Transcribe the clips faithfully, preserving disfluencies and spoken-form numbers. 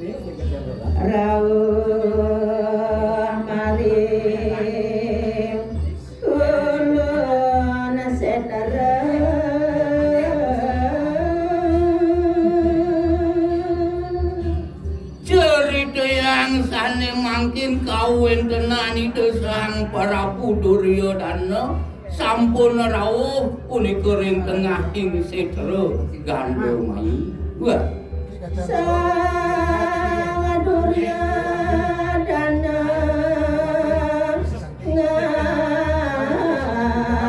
Rauh maring ulun setara. Cerita yang sané mangkin kawéntenan Ida Sang Prabu Duryodana sampun rauh punika ring tengahing sétra Gandamayu. Wah. Sang Duryodana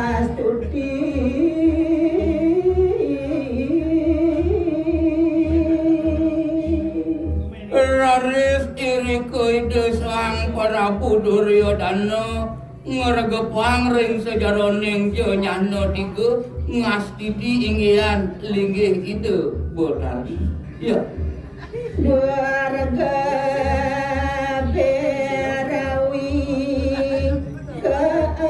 ngastuti. Raris irika Ida Sang Prabu Duryodana ngregepang ring sajeroning janyana tiga ngastiti inggihan linggih Ida Betari. Ya. Durga Berawi kaastawa.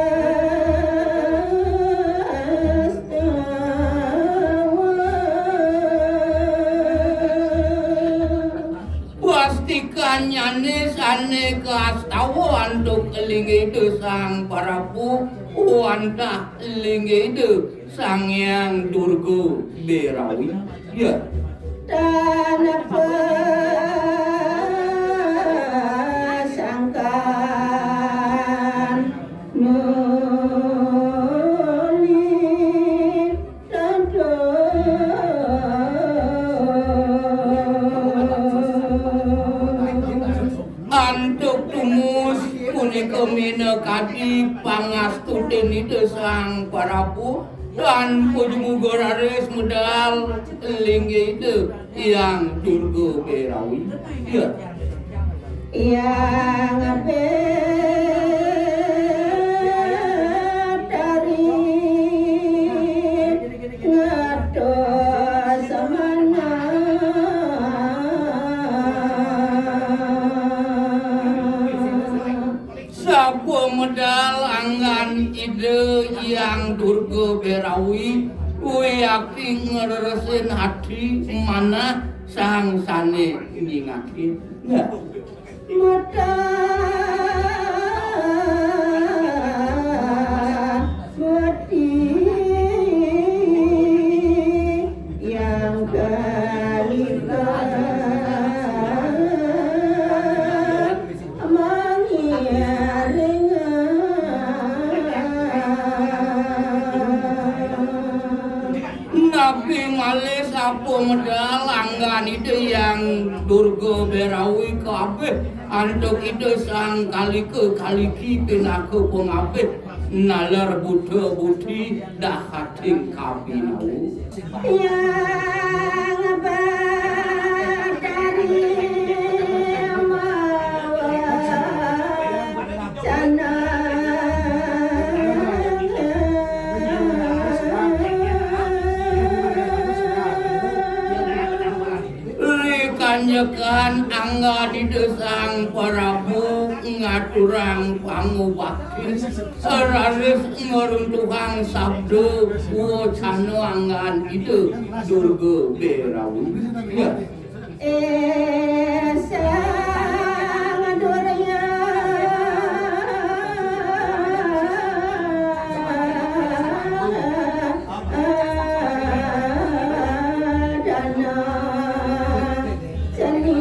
Pastikannyané sané kaastawa antuk linggih Ida Sang Prabu wantah linggih Ida Sang Hyang Durga Berawi. Ya. Tanpa sangkan nuli Antuk tumus punika minakadi pangastutin Ida Sang Prabu, lan muga-muga raris medal linggih Ida Hyang Durga Berawi. Ya. Hyang Betari ngatos manah. Sapa medal anggan Ida Hyang Durga Berawi, wiakti ngreresin ati manah sang sané nyingakin. Nah. Mata mati yang kalika mangiring. Napi malih sapa medal anggan Ida Hyang Durga Berawi kabéh antuk Ida Sang Kalika Kaliki pinaka pangabih nalar buta buti dahating kabinawa. Hyang Betari mawa Rikanjekan anggan Ida Sang Prabu ngaturang pangubakti, raris ngruntuhang sabda wacana anggan Ida Durga Berawi. Ya. Esa Durga Dana Seni.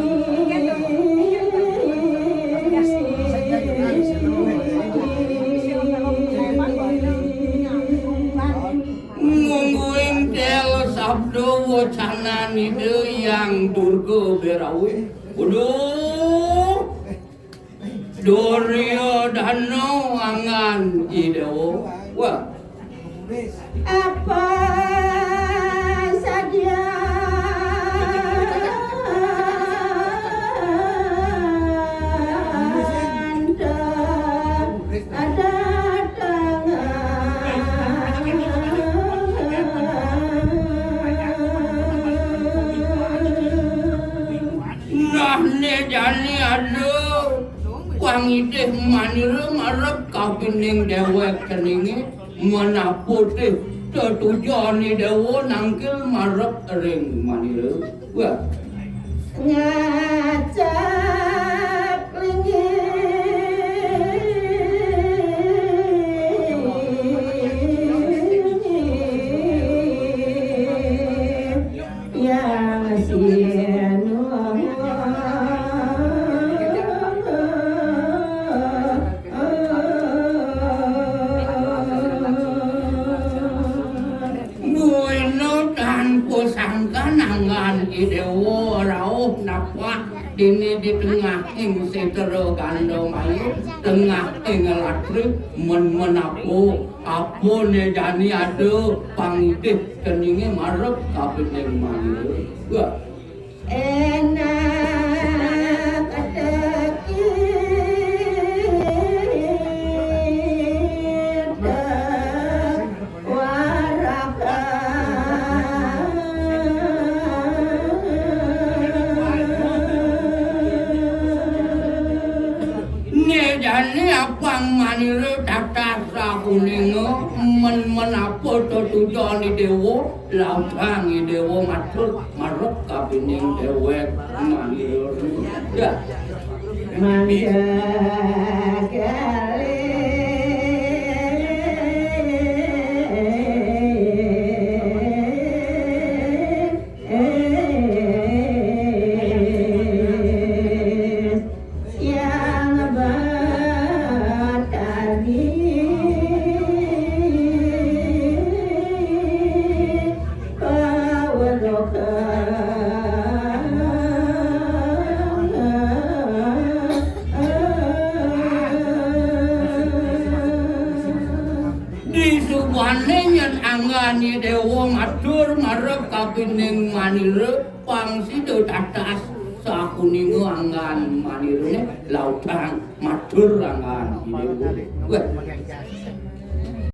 Mungguing tel sabda wacanan Ida Hyang Durga Berawi. Waduh. Duryodana anggan Idewa. Wah. Apa saja ada tangan. Nah, né jani ada pangidih manira marep kapining déwék keningé, menapa tih tetujon Idewa nangkil marep ring manira. Wah. Ngaca Déné di tengahing sétra Gandamayu, tengahing latri, men-men apa, apa né jani ada pangidih keningé marep kapining Manira. Wah. Enak tekit waraka. Né jani apang Manira tatas sakuninga, men-men apa tetujon Idéwa, lautang Idéwa matur marep kapining déwék Manira. Ya. Manjagale. Yang Batari Pawaloka. Disubané yén anggan Idéwa matur marep kapining Manira, pang sida tatas sakuninga anggan Manirané, lautang matur anggan Idéwa. Wéh.